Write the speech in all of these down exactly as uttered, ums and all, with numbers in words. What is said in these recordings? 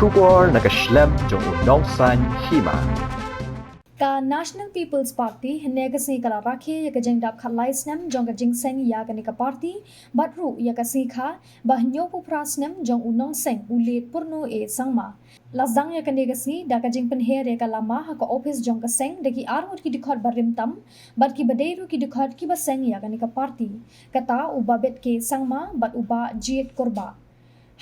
Khubor na ka shlem jong u nongsaiñ hima. Ka National People's Party hynne ka sngi ka la rakhe ïa ka jingdap khatlai snem jong ka jingseng ïa kane ka party bad ruh ïa ka sngi kha ba hynñiewphew phra snem jong u nongseng u Late Purno A Sangma. La sdang ïa kane ka sngi da ka jingpynher ïa ka lama ha ka ophis jong ka seng da ki arngut ki dkhot ba rim tam bad kiba dei ruh ki dkhot kiba seng ïa kane ka party, kata u Babet K Sangma bad u Bah Jied Kurbah.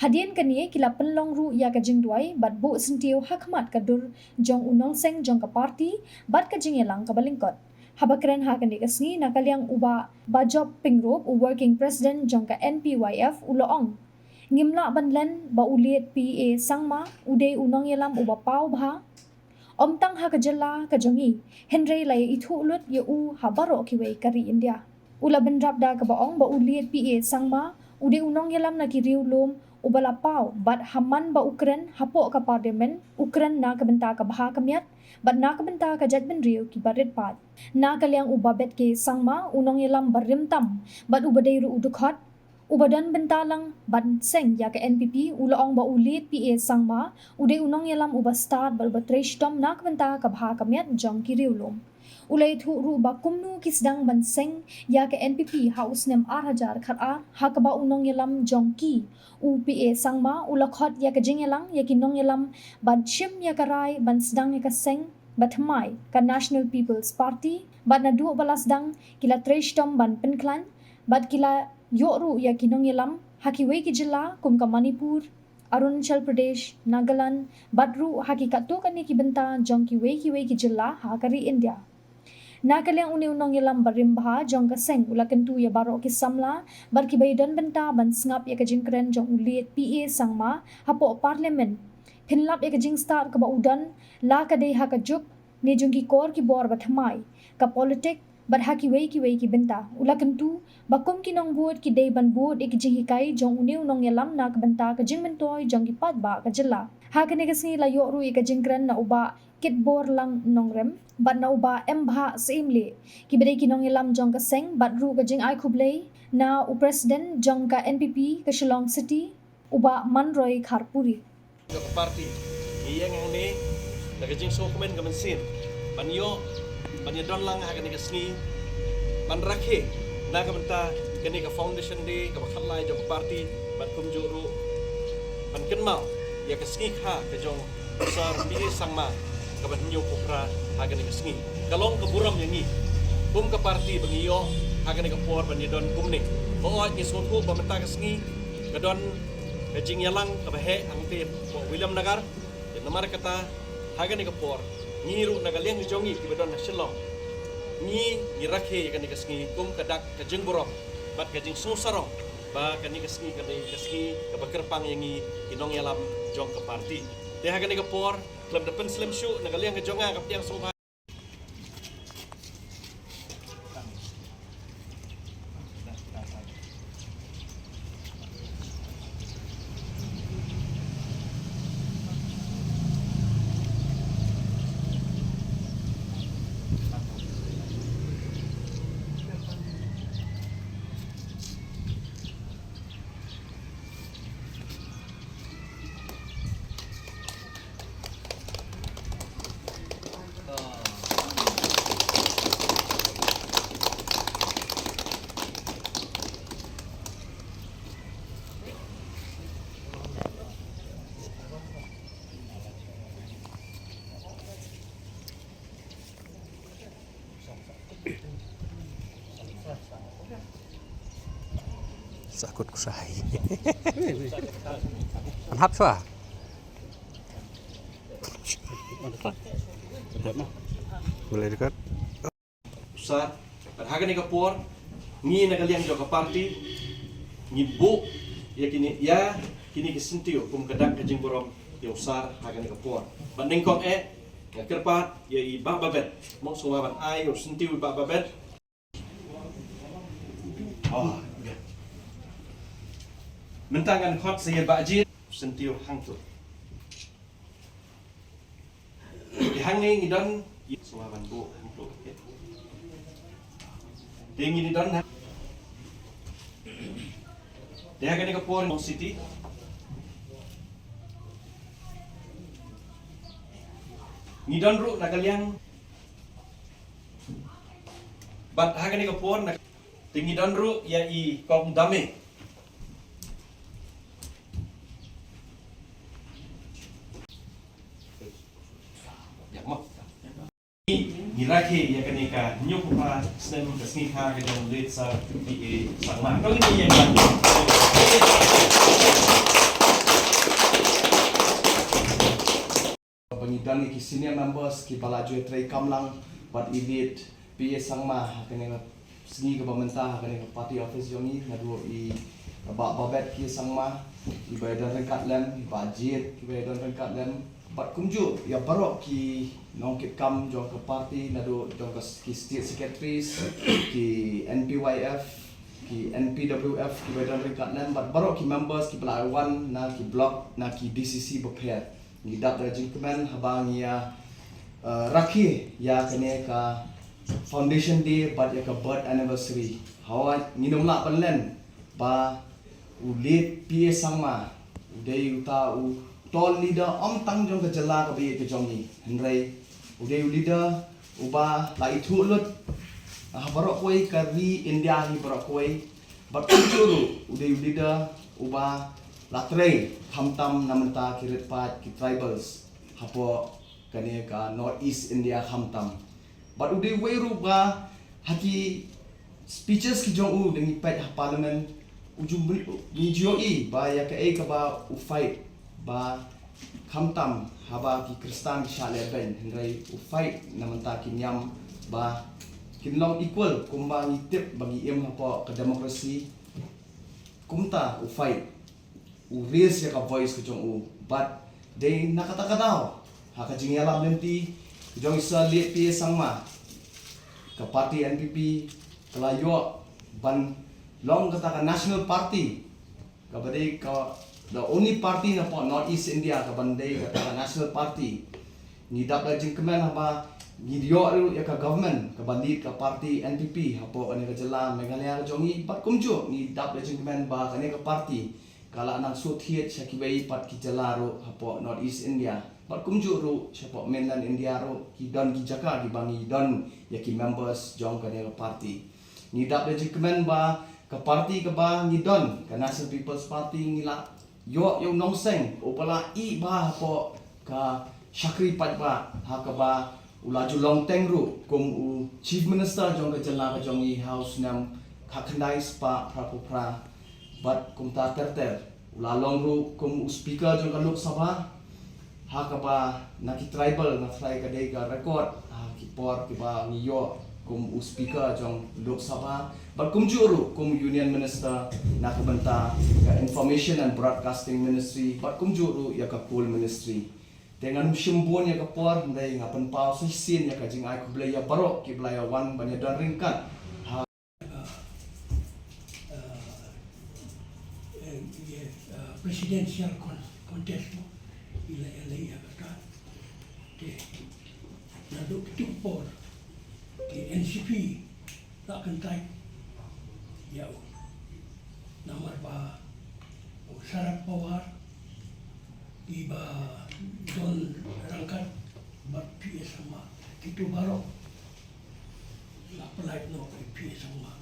Hadien kane ki la pynlong ruh ïa ka jingduwai bad buh syntiew ha khmat ka dur jong u nongseng jong ka party bad ka jingïalang kaba lyngkot. Haba kren ha kane ka sngi na ka liang u Bah Bajop Pyngrope, u Working President jong ka N P Y F, u la ong, ngim lah ban len ba u Late P A Sangma u dei u nongïalam uba paw bha, ym tang ha ka jylla ka jong ngi, hynrei la ïa ithuh lut ïa u ha baroh kiwei ka ri India. U la bynrap da kaba ong ba u Late P A Sangma u dei u nongïalam na ki riewlum uba la paw bad ha man ba u kren hapoh ka Parliament u kren na ka bynta ka bha ka miat bad na ka bynta ka jaitbynriew kiba rit paid. Na ka liang u Babet K Sangma, u nongïalam ba rim tam bad uba dei ruh u dkhot uba don bynta lang ban seng ïa ka N P P, u la ong ba u Late P A Sangma u dei u nongïalam uba stad bad uba trei shitom na ka bynta ka bha ka miat jong ki riewlum. U la ïathuh ruh ba kumno ki sdang ban seng ïa ka N P P ha u snem ar hajar khatar, ha kaba u nongïalam jong ki, u P A Sangma, u la khot ïa ka jingïalang ïa ki nongïalam ban shim ïa ka rai ban sdang ïa ka seng ba thymmai, ka National People's Party, bad naduh ba la sdang ki la trei shitom ban pynkhlaiñ bad ki la ïoh ruh ïa ki nongïalam ha kiwei ki jylla kum ka Manipur, Arunachal Pradesh, Nagaland, bad ruh ha ki katto katne ki bynta jong kiwei kiwei ki jylla ha ka ri India. Na ka liang une u nongïalam ba rim bha jong ka seng u la kyntu ïa baroh ki samla bad kiba ïadon bynta ban sngap ïa ka jingkren jong u Late P A Sangma hapoh Parliament. Pynlap ïa ka jingstad kaba u don, la ka dei ha ka juk ne jong ki kor ki bor ba thymmai, ka politik bad ha kiwei kiwei ki bynta. U la kyntu ba kum ki nongbud ki dei ban bud ïa ki jinghikai jong une u nongïalam na ka bynta ka jingmyntoi jong ki paidbah ka jylla. Ha kane ka sngi la ïoh ruh ïa ka jingkren na u Bah Kitborlang Nongrem bad na u Bah Mbha Syiemlieh, kiba dei ki nongïalam jong ka seng, bad ruh ka jingai khublei na u President jong ka N P P ka Shillong City, u Bah Manroy Kharpuri. Jong ka party, ngi ïeng hangne da ka jingsngewkmen ka mynsiem ban ïoh ban ïadon lang ha kane ka sngi ban rakhe na ka bynta kane ka Foundation Day kaba khatlai jong ka party, bad kumjuh ruh ban kynmaw ïa ka sngi kha ka jong u Sir P A Sangma kaba hynñiewphew phra ha kane ka sngi. Ka long ka burom ïa ngi kum ka party ba ngi ïoh ha kane ka por ban ïadon kumne. Hooid, ngi sngewthuh ba mynta ka sngi ka don ka jingïalang kaba heh hangtei hapoh Williamnagar. Te namar kata, ha kane ka por, ngi ruh na ka liang jong ngi kiba don ha Shillong, ngi, ngi rakhe ïa kane ka sngi kum ka dak ka jingburom bad ka jingsngewsarong ba kane ka sngi ka dei ka sngi kaba kyrpang ïa ngi ki nongïalam jong ka party. Te ha kane ka por, khlem da pynslem shuh, na ka liang ka jong nga ka pdiang sngewbha. Sakut kusai. An hap swa. Boleh dekat. U Sir, bad ha kane ka por, ngi na ka liang jong ka party, ngi buh ïa kine, ïa kine ki syntiew kum ka dak ka jingburom ïa u Sir ha kane ka por. Bad nyngkong eh, nga kyrpad ïa i Bah Babet, mo sngewbha ban ai ïa u syntiew i Bah Babet. Oh, ïa. Mynta ngan khot sa ïa Bah Jied, syntiew hangto. Te hangne ngi don, sngewbha ban buh hangto. Te ngi don ha, te ha kane ka por Shillong City. Ngi don ruh na ka liang bad ha kane ka por na te ngi don ruh ïa i Kong Dame. Ïa mo. Ngi rakhe ïa kane ka hynñiewphew phra snem ka sngi kha ka jong u late Sir P A Sangma. Tang ïa ka ba ngi don ïa ki senior members kiba la ju trei kam lang bad i late P A Sangma ha kane ka sngi kaba mynta ha kane ka party office jong ngi, naduh i Bah Babet K Sangma, iba ïadon ryngkat lem, i Bah Jied, iba ïadon ryngkat lem, bad kumjuh ïa baroh ki nongkitkam jong ka party, naduh jong ka s-, ki state secretaries, ki N P Y F, ki N P W F, kiba ïadon ryngkat lem, bad baroh ki members kiba la wan na ki block, na ki D C C bapher. Ngi dap da jingkmen haba ngi ïa, eh, rakhe ïa kane ka Foundation Day bad ïa ka birth anniversary. Hawa ngin ym lah ban len ba u late P A Sangma u dei uta u tall leader ym tang jong ka jylla kaba ïeit ka jong ngi, hynrei u dei u leader uba la ithuh lut ha baroh kawei ka ri India hi baroh kawei. Bad kumjuh ruh u dei u leader uba la trei khamtam na bynta ki rit paid, ki tribals hapoh kane ka North East India khamtam. Bad u dei uwei ruh ba ha ki speeches ki jong u da ngi peit ha Parliament, u ju, ngi ju ïohi ba ïa kaei kaba u fight ba khamtam haba ki Khristan ki shah lehbeiñ, hynrei u fight na bynta ki niam ba kin long equal kumba ngi tip ba ngi im hapoh ka democracy. Kumta u fight, u raise ïa ka voice ka jong u. Bad dei na kata ka daw, ha ka jingïalam lynti ka jong i Sir late P A Sangma, ka party N P P ka la ïoh ban long kata ka national party, kaba dei ka the only party napoh North East India kaban dei kata ka national party. Ngi dap da jingkmen haba ngi ïoh ruh ïa ka government kaba lead ka party N P P hapoh kane ka jylla Meghalaya ka jong ngi. Bad kumjuh ngi dap da jingkmen ba kane ka party ka la nang shu thied sha kiwei pat ki jylla ruh hapoh North East India, bad kumjuh ruh shapoh mainland India ruh ki don ki jaka kiba ngi don ïa ki members jong kane ka party. Ngi dap da jingkmen ba ka party kaba ngi don, ka National People's Party, ngi la ïoh ïa u nongseng uba la ïeh bha hapoh ka shakri paidbah, ha kaba u la ju long teng ruh kum u Chief Minister jong ka jylla ka jong ngi ha u snem khatkhyndai spah phraphew phra. Bad kumta ter ter u la long ruh kum u Speaker jong ka Lok Sabha, ha kaba na ki tribal nga tharai ka dei ka record ha ki por kiba ngi ïoh kum u Speaker jong Lok Sabha, bad kumjuh ruh kum Union Minister na ka bynta ka Information and Broadcasting Ministry, bad kumjuh ruh ïa ka Coal Ministry. Te ngan ym shim bun ïa ka por, hynrei nga pynpaw sa shisien ïa ka jingai khublei ïa baroh kiba la ïa wan ban ïa don ryngkat ha, eh, eh, eh, presidential con-, contest mo. I la ïa leh ïa kata. Te naduh kito ki por ki N C P la kyntait ïa u. Namar ba u Sharad Pawar iba don ryngkat bad P A Sangma, kito baroh la pynlait noh ïa P A Sangma.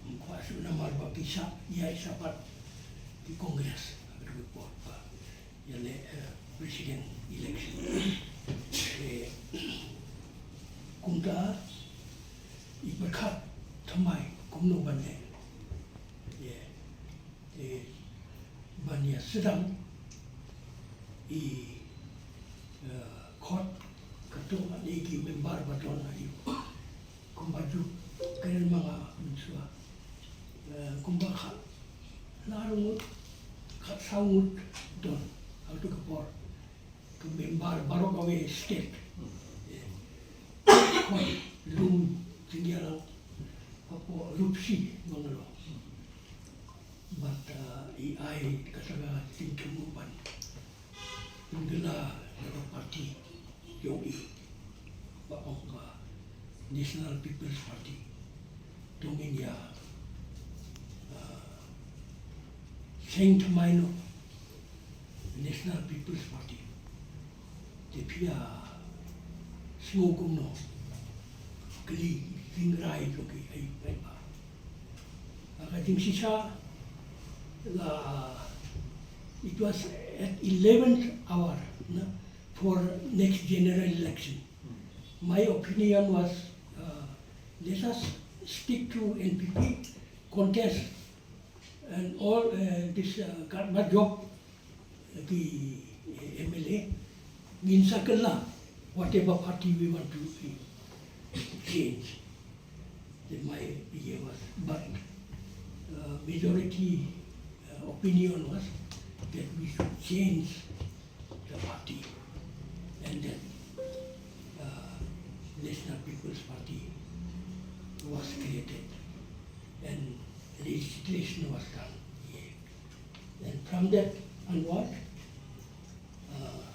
Ym kwah shuh namar ba ki shah ïaid shaphang ki Congress ha kito ki por ba ïaleh, eh, president election. Eh, kumta i pyrkhat thymmai kumno ban leh. Ïa, eh, ban ïa sdang i, eh, khot katto katne ki member ba don ha ïing. Kumba ju kren ma nga mynshuwa. Eh, kumba khatnar ngut, khatsaw ngut don ha kato ka por. Ka member baroh kawei state. Eh, khot lum Jingïalang hapoh Lupsi Bangalore. Bad, eh, i ai kata ka jingthmu ban pynkylla da ka party jong i ba ong ka National People's Party. To ngin ïa, ah, seng thymmai noh National People's Party. Te phi ïa Sngewbha kumno kli jingrai jong ki ai bai ba. Ka jingshisha la, it was at eleventh hour, na, for next general election. My opinion was, uh, let us stick to N P P, contest and all, uh, this, uh, government job, the, uh, M L A, ngin sa kylla whatever party we want to, uh, change. That my idea was, but, uh, majority, uh, opinion was that we should change the party, and then, uh, National People's Party was created, and registration was done. And from that onward, uh,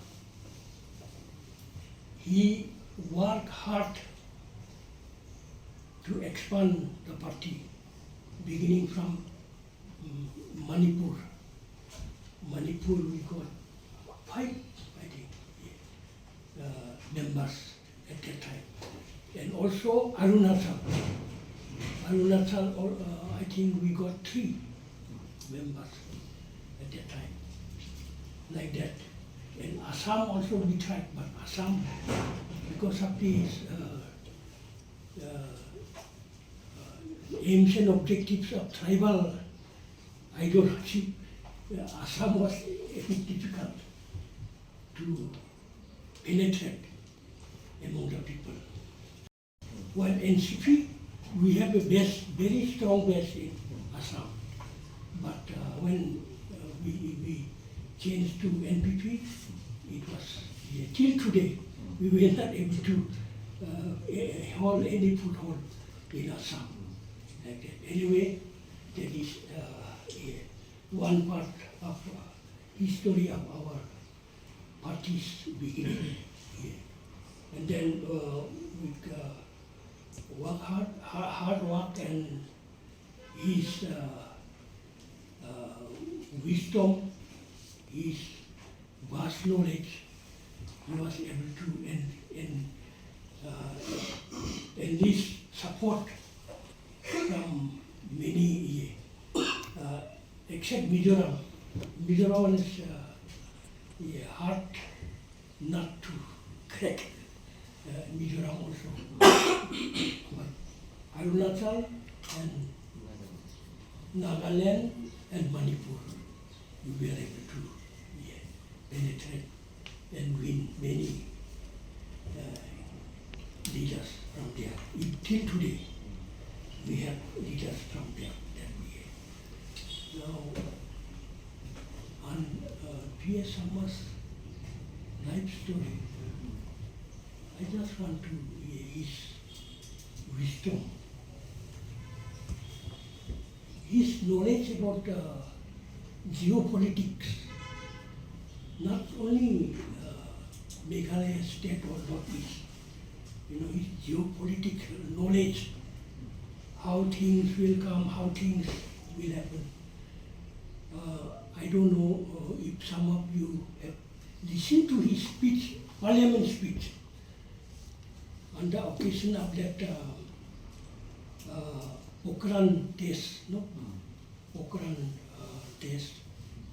he worked hard to expand the party, beginning from, mm, Manipur. Manipur, we got five, I think, uh, members at that time. And also Arunachal. Arunachal, uh, I think we got three members at that time. Like that. And Assam also we tried, but Assam, because of these, uh, uh, uh, aims and objectives of tribal ideology, uh, Assam was a bit difficult to penetrate among the people. While N C P, we have a base, very strong base in Assam. But, uh, when, uh, we, we changed to N P P, it was, yeah, till today, we were not able to, uh, a-, a-, hold any foothold in Assam. Like that. Anyway, that is, uh, yeah, one part of, uh, history of our party's beginning. Yeah. And then, uh, we, uh, work hard, ha-, hard work and his, uh, uh, wisdom, his vast knowledge, he was able to en-, en-, uh, enlist support from many, uh, except Mizoram. Mizoram is, uh, yeah, hard nut to crack. Uh, Mizoram also. But Arunachal and Nagaland and Manipur, we were able to, yeah, penetrate and win many, uh, leaders from there. Till today, we have leaders from there that we have. Now, on, uh, P A Sharma's life story, I just want to hear his wisdom, his knowledge about, uh, geopolitics, not only, uh, Meghalaya state or Northeast. You know, his geopolitics knowledge, how things will come, how things will happen. Uh, I don't know, uh, if some of you have listened to his speech, parliament speech, on the occasion of that, uh, uh, Pokhran test, no? Pokhran, uh, test,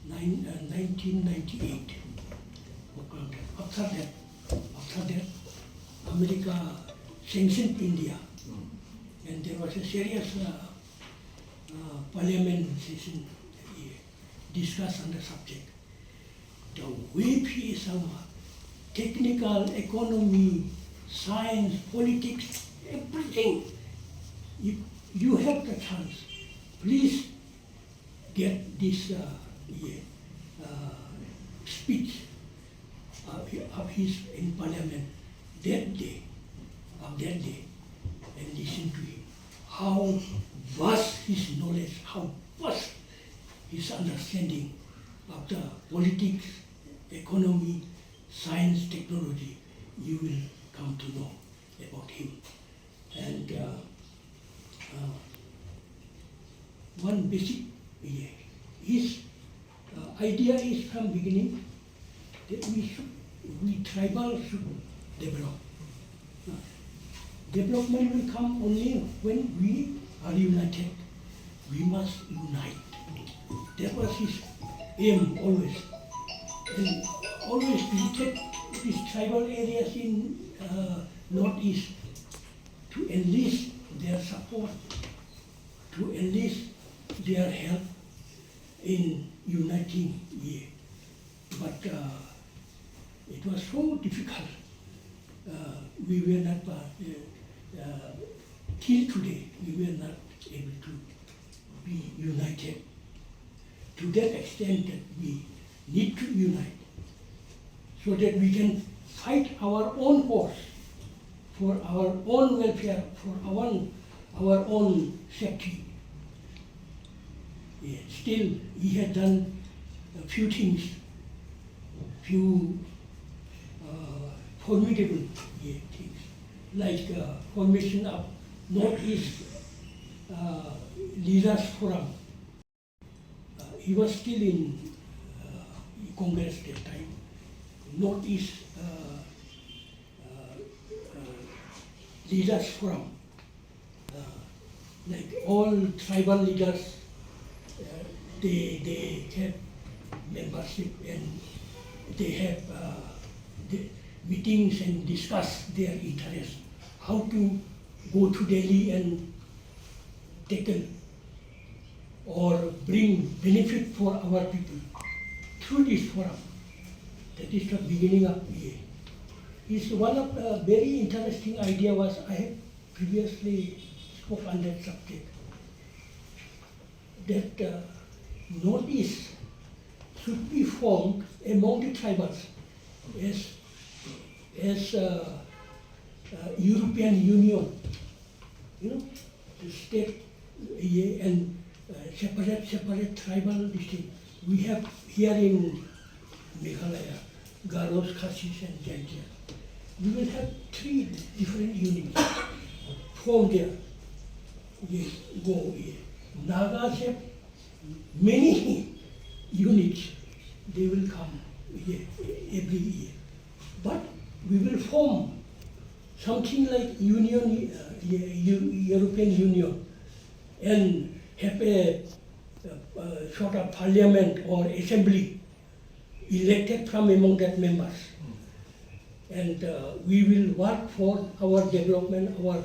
nine, uh, nineteen ninety-eight. Pokhran test. After that, after that, America sanctioned India, and there was a serious, uh, uh, parliament session, uh, discuss on the subject. The way P A Sharma, technical, economy, science, politics, everything. If you have the chance, please get this, uh, yeah, uh, speech, uh, of his in parliament that day, of that day, and listen to him. How vast his knowledge, how vast his understanding of the politics, economy, science, technology, you will come to know about him. And, uh, uh, one basic, yeah, his, uh, idea is from beginning that we should, we tribal should develop. Development will come only when we are united. We must unite. That was his aim always. And always visited these tribal areas in uh, Northeast to enlist their support, to enlist their help in uniting ye. But uh, it was so difficult. Uh, we were not, uh, uh, till today, we were not able to be united to that extent that we need to unite so that we can fight our own cause for our own welfare, for our, our own safety. Yeah, still, he had done a few things, few uh, formidable yeah, things, like uh, formation of Northeast uh, Leaders Forum. Uh, he was still in uh, Congress that time. Northeast uh, uh, uh, Leaders Forum. Uh, like all tribal leaders, uh, they, they have membership and they have uh, the meetings and discuss their interests. How to go to Delhi and tackle or bring benefit for our people through this forum. That is the beginning of P A. Is one of the very interesting idea was I have previously spoke on that subject, that uh, Northeast should be formed among the tribals as, as uh, uh, European Union, you know, the state uh, and uh, separate, separate tribal district. We have here in Meghalaya, Garos, Khasis and Jaintia. We will have three different units formed there. Yes, go here. Nagas have many units. They will come here every year. But we will form something like Union, uh, Eu- European Union, and have a, a, a sort of parliament or assembly elected from among that members. And uh, we will work for our development, our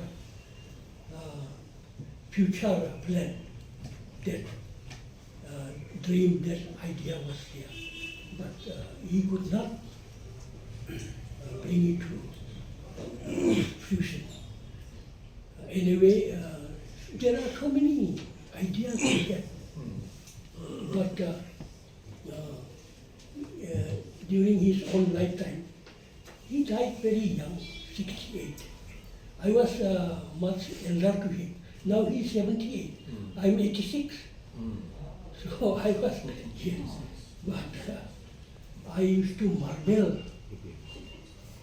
uh, future plan. That uh, dream, that idea was there. But uh, he could not uh, bring it to fruition. Uh, anyway, uh, there are so many ideas we get. But uh, uh, uh, during his own lifetime, he died very young, sixty-eight. I was uh, much elder to him. Now he is seventy-eight. I'm eighty-six. So I was, yes. But uh, I used to marvel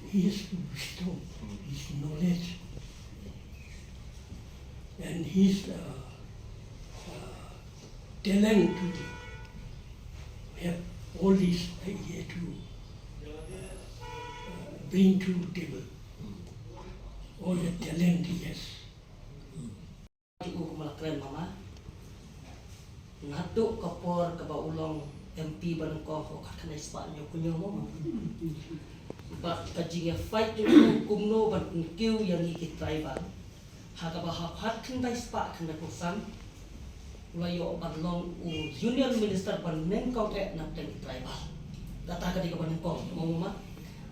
his wisdom, his knowledge, and his uh, uh, talent to have all this idea to uh, bring to the table. All the talent he has. Ki u kumala kren mama. Naduh ka por kaba u long M P ba nyngkong, ka kane spah nyo kunyo mama. Ba ka jingïafight jong u kumno ban pynkiew ïa ngi ki tribal. Ha kaba ha phat khyndai spah khyndai phew san u la ïoh ban long u Union Minister ba nyngkong eh na pdeng ki tribal. Kata ka dei kaba nyngkong mama.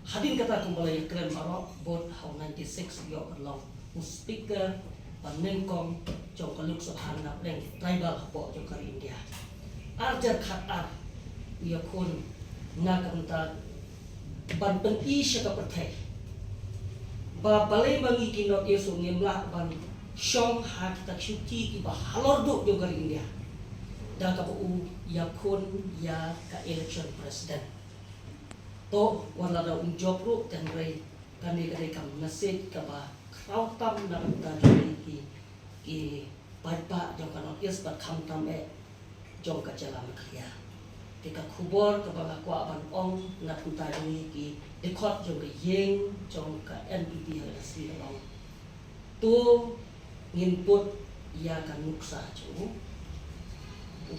Hadien kata kumba la ïakren baroh, bad ha u ninety-six u ïoh ban long u speaker ba nyngkong jong ka Lok Sabha na pdeng tribal hapoh jong ka ri India. Ar hajar khatar u ïakhun na ka bynta ban pyni sha ka pyrthei ba balei ma ngi ki North East ngim lah ban shong ha kita ki shuki kiba halor duh jong ka ri India. Da kaba u ïakhun ïa ka election president. To wat lada um jop ruh, hynrei kane ka dei ka message kaba khraw tam na ka bynta jong ngi ki, ki paidbah jong ka North East bad khamtam eh jong ka jylla Meghalaya. Te ka khubor kaba nga kwah ban ong na ka bynta jong ngi ki dkhot jong ka ïing jong ka N P P ha ka sni ka long, Ngin put ïa ka nuksa jong u.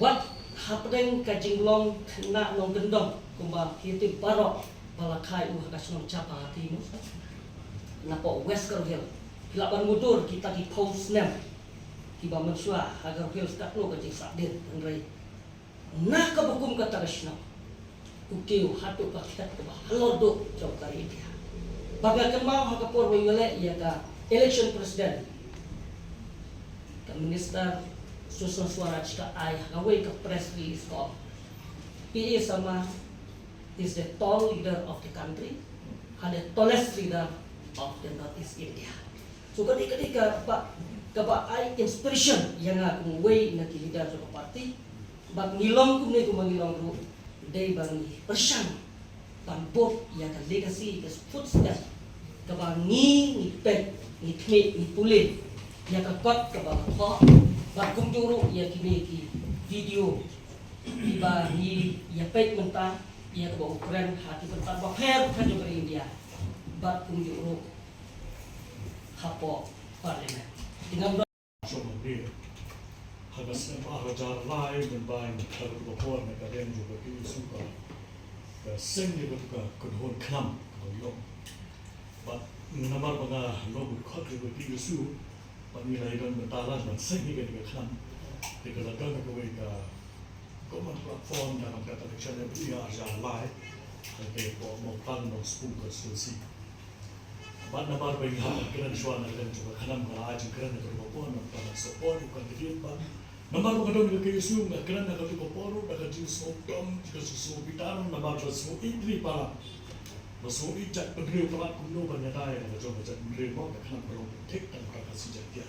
Wat hapdeng ka jinglong khynnah nongkyndong kumba ki tip baroh ba la kha ïa u ha ka shnong Chapa Hati mo. Napoh West Garo Hills. Ki lah ban mutdur kita ki phew snem. Kiba mynshuwa ha Garo Hills katno ka jingsahdien hynrei na kaba kum kata ka shnong u kiew haduh ka khet kaba halor duh jong ka ri India. Ba nga kynmaw ha ka por ba ngi leh ïa ka election president, ka minister Sushma Swaraj ka ai ha kawei ka press release ka ong, P A Sangma is the tall leader of the country and the tallest leader of the Northeast India. So ka dei, ka dei kaba, kaba ai inspiration ïa nga kum uwei na ki leader jong ka party. Bad ngi long kumne kumba ngi long ruh dei ba ngi pyrshang ban buh ïa ka legacy, ka footstep kaba ngi, ngi peit, ngi khmih, ngi pule ïa ka kot kaba la thoh. Bad kumjuh ruh ïa kine ki video kiba ngi ïa peit mynta, ïa kaba u kren ha ki bynta bapher bapher jong ka ri India. Bad kumjuh ruh hapoh Parliament. Ki ngam don. Jong u Lir. Ha ka snem ar hajar lai mynba nga kha katu ka por na ka liang jong ka K S U, ka seng ïa katu ka kynhun khnam kaba ngi ong. Bad namar ba nga long u dkhot jong ka K S U, bad ngi la ïadon bynta lang ban seng ïa kane ka khnam. Te ka la don kawei ka common platform da ka election MLA ar hajar lai. Hangtei hapoh Mawtlang Nongspung constituency. Bad namar ba ngi hap ban kren shuwa na ka liang jong ka khnam, nga la ai jingkren ha katu ka por namar ba nga support ïa u candidate, bad namar ba nga don ha ka K S U nga kren ha katu ka por ruh da ka jingsngewdom, ka jingsngewbitar namar ba sngewieit ri palat, ba sngewieit jaitbynriew palat kumno ban ïada ïa ka jong ka jaitbynriew, mo, ka khnam ka long thik tang ka Khasi Jaintia.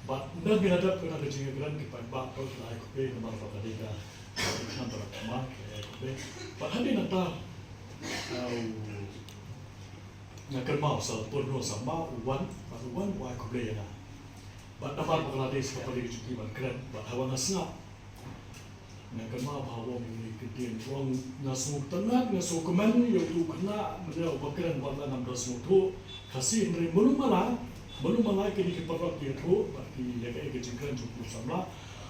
Bad ynda ngi la dep kane ka jingïakren, ki paidbah ruh ki la ai khublei namar ba ka dei ka khnam ba la thymmai, ki la ai khublei. Bad hadien nangta, uh, nga kynmaw Sir Purno Sangma u wan, bad u wan u ai khublei ïa nga. Bad namar ba ka la dei sa kawei ka juti ban kren, bad haba nga sngap, nga kynmaw ba u ong ïa kine ki ktien, u ong, nga sngewtynnat, nga sngewkmen ïa utu u khynnah mynne uba kren, bad nga ngam da sngewthuh Khasi, hynrei mano mano, mano mano kine ki paralok ki ïathuh bad ki ïa kaei ka jingkren jong utu u samla.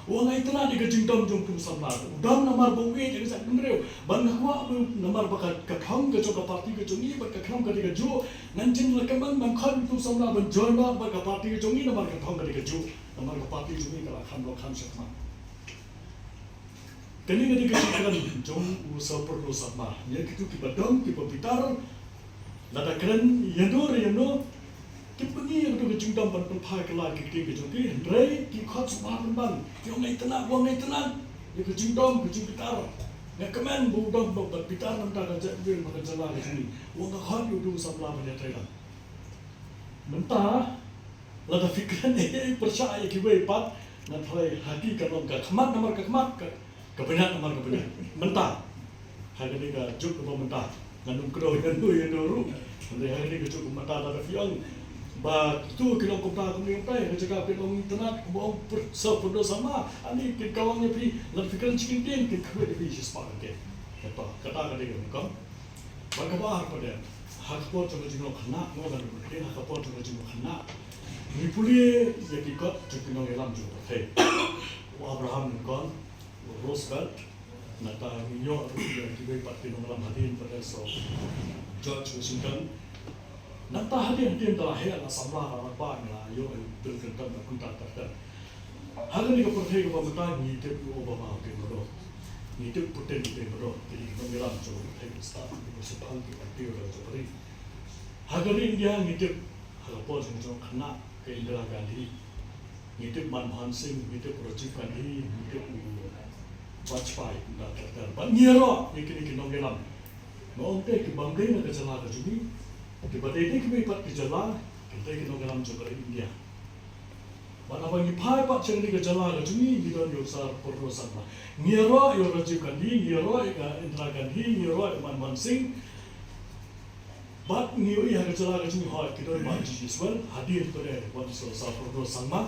U ong nga itynnat ïa ka jingdom jong utu u samla. U dom namar ba u ïeit ïa ka jaitbynriew. Bad nga kwah ba namar ba ka, ka thong ka jong ka party ka jong ngi bad ka khnam ka dei kajuh, ngan jin recommend ban khot utu u samla ban join bad ka party ka jong ngi namar ka thong ka dei kajuh. Namar ka party jong ngi ka la kham dohkha shakhmat. Kane ka dei ka jingkren jong u Sir Purno Sangma. Ïa kito kiba dom, kiba bitar, lada kren ïano re ïano, ki pyni ïa kato ka jingdom ban pynphai kylla ki ktien ka jong ki, hynrei ki khot sngewbha pynban. Ki ong nga itynnat, u ong nga itynnat ïa ka jingdom, ka jingbitar. Nga kmen ba u dom, ba, ban bitar na ka bynta ka jaitbynriew bad ka jylla ka jong ngi. U ong nga khot ïa utu u samla ban ïatrei lang. Mynta lada phi kren ei ei pyrshah ïa kiwei pat, nga tharai ha ki kan long ka khmat namar ka khmat, ka, ka bniat namar ka bniat. Mynta ha kane ka juk kaba mynta, ngan ym kdew ïano ïano ruh. Hynrei ha kane ka juk kaba mynta lada phi ong ba kito ki long kumta kumne kumta, ha ka jaka phin ong itynnat kumba ong Sir Purno Sangma, ani kin kawang ïa phi, lada phi kren shi kyntien kin khuid ïa phi shispah kyntien. Kata, kata ka dei ka nyngkong. Bad kaba ar pat, ha ka por jong ka jinglong khynnah, nga la ong mynta, ha ka por jong ka jinglong khynnah, ngi pule ïa ki kot jong ki nongïalam jong ka pyrthei. U Abraham Lincoln, u Roosevelt, nangta ngi ïoh ruh ïa kiwei pat ki nongïalam hadien pat, Sir George Washington. Nangta hadien hadien da la heh la samla la rangbah, ngi la ïoh ïa u Bill Clinton bad kumta ter ter. Ha kane ka pyrthei kaba mynta ngi tip u Obama u dei mano, ngi tip Putin u dei mano, kine ki nongïalam jong ka pyrthei, ki stad, ki nongshemphang, ki M P jong ka ri. Ha ka ri India ngi tip, ha ka por jong ka khynnah, ka Indira Gandhi, ngi tip Manmohan Singh, ngi tip Rajiv Gandhi, ngi tip u Vajpayee, kumta ter ter. Bad ngi ïaroh ïa kine ki nongïalam. Nga ong te, ki bym dei na ka jylla ka jong ngi, kiba dei dei kiwei pat ki jylla, ki dei ki nongïalam jong ka ri India. Bad haba ngi phai pat sha kane ka jylla ka jong ngi, ngi don ïa u Sir Purno Sangma. Ngi ïaroh ïa u Rajiv Gandhi, ngi ïaroh ïa ka Indira Gandhi, ngi ïaroh ïa u Manmohan Singh. Bad ngi ïohi ha ka jylla ka jong ngi, hooid, ki don Bah George Oswell, hadien pat de, wat u Sir Purno Sangma.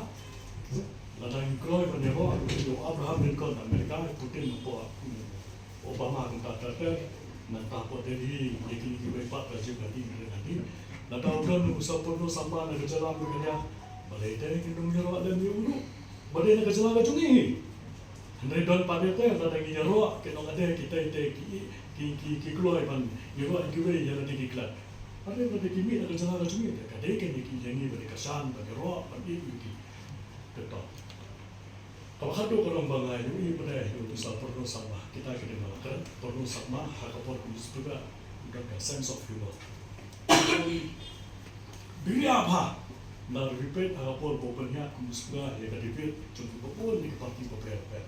Lada ngi kloi ban ïaroh ïa u Abraham Lincoln na America, Putin na Obama kumta ter ter, Nangta pat te hi ïa kine kiwei pat ka jingkati, kati. Lada u don u Sir Purno Sangma na ka jylla Meghalaya, balei te ngin ym ïaroh lem ïa u ruh? Balei na ka jylla ka jong ngi? Hynrei don pat te lada ngi ïaroh, ki nongade, ki tei te, ki, ki, ki, ki kloi ban ïaroh ïa kiwei ïa lade ki klet. Balei lada ki mih na ka jylla ka jong ngi te? Ka dei kane ki ïa ngi ban ïa kyrshan, ban ïaroh, ban ïeit ïa ki. Te to. Kaba khatduh ka long ba nga ïohi pat ïa u Sir Purno Sangma, kita ki dei na la kren, Purno Sangma ha ka por kum u Speaker, u don ka sense of humor. Biria bha, na repeat ha ka por ba u pynïaid kum u Speaker ïa ka debate jong kiba bun ïa ki party bapher bapher.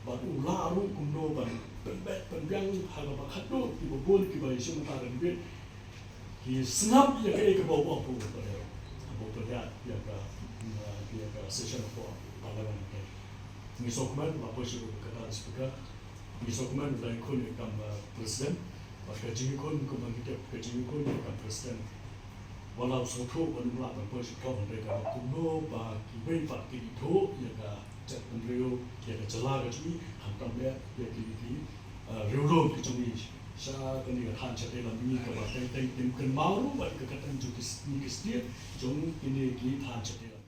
Bad u lah ruh kumno ban pynbeit pynbiang ha kaba khatduh kiba bun kiba ïashim bynta ha ka debate. Ki sngap ïa kaei kaba u ong, u pynïaid, u pynïaid ïa ka, ïa ka session of parliament. Ngi sngewkmen, la poi sha u kyrdan speaker. Ngi sngewkmen u la ïakhun ïa ka kam, uh, president. Bad ka jingïakhun kumba ngi tip, ka jingïakhun ïa ka kam president, wat la u sngewthuh ban ym lah ban poi sha ka, hynrei ka long kumno ba kiwei pat ki ithuh ïa ka jaitbynriew, ïa ka jylla ka jong ngi, khamtam leh ïa ki, ki, uh, riewlum ki jong ngi sha kane ka thaiñ shatei lam mihngi, kaba teng teng kim kynmaw ruh bad ka kyrteng jong ki s-, ki state jong kine ki thaiñ shatei lam.